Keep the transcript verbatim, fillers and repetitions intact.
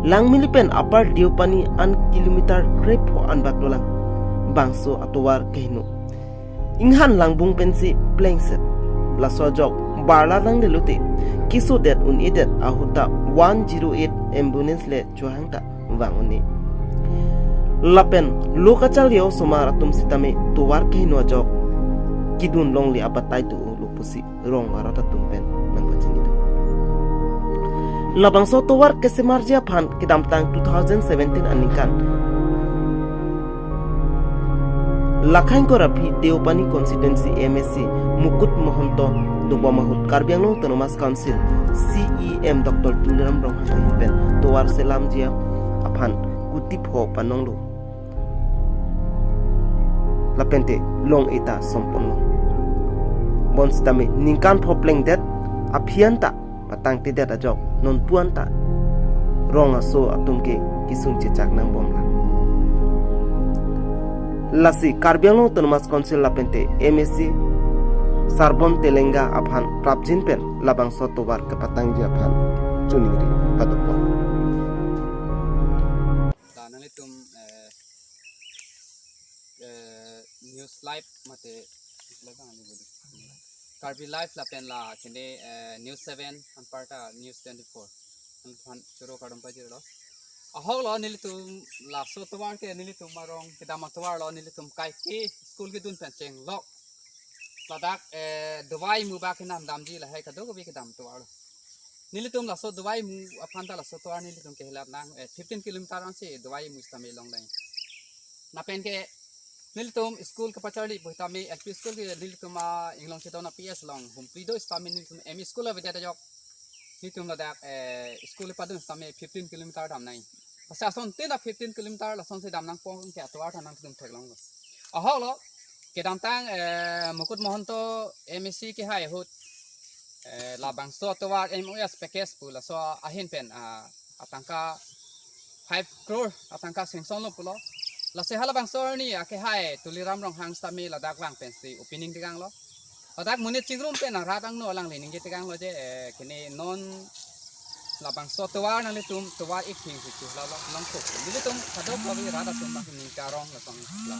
Langmili pen Upper Deopani an kilometer krepho anbak dolang. Bangso atovar keheno. Inghan langbung pensi plengset. Laso ajok barla nang delote, kesodet un-edet ahut ta one zero eight ambulance le chohang ta vang un-e. Lapen lo kacharli osomar atum sitame tovar keheno ajok kedun longle abatai do-olo pusi rong arat atum pen nangpachini do. Labangso tovar kesemarji aphan kedamtang two thousand seventeen aningkan Lakhaingkor aphi Deopani constituency M A C Mukut Mahanta dobom ahut Karbi Anglong Autonomous Council C E M Doctor Tuliram Ronghang ahin pen tovar selamji aphan kuti pho panonglo. Lapente long eta somponlo. Bonsitame ningkan pho plengdet aphi anta patangtedet ajok non pu anta rong aso atum ke kesung chechak nangbomlang. Lasi Karbi Anglong Autonomous Council lapente M A C Sarbon Telenga aphan prapjin pen labangso tovar kepatangji aphan choningri padopon. Da nanglitum, eh, eh, News Live mate, Karbi Live lapen la kene, eh, News seven anparta News twenty-four anphan choro kardom pajirlo. Ahoklo nelitum laso tovar ke nelitum arong kedam atovarlo, nelitum kaike school kedun pen chenglok. Ladak, eh, dovai mu ba kenam damji lahai kadokave kedam atovarlo. Nelitum laso dovai mu aphan ta laso tovar nelitum kehelat nang, eh, fifteen kilometer ansi dovai mu sitame longdai. Lapen ke nelitum school kepacharli pu sitame L P school ke nelitum a Inglong Chetona P S along Humphreys do sitame nelitum M E school avedet ajok. Nelitum ladak, eh, school padun sitame fifteen kilometer damnai. Pasa asonte na fifteen kilometer lasonsi dam nangpo ke atovar ta nangtum theklonglo. Ahoklo, kedamtang, eh, Mukut Mahanta M A C kehai ahut, eh, labangso atovar M O S package pu laso ahin pen, ah, atangka five crore atangka sanction lo pulo. Lasi halabangso arni akehai Tuliram Ronghang sitame ladak vang pensi opening tekanglo. Ladak monit chingrum pen arat angno alangli ningje tekanglo je, eh, kene non labangso tovar nanglitum tovar ik thing si chu lalo nangkok. Nelitum kadokave rat atum bang ningkarong lasong la.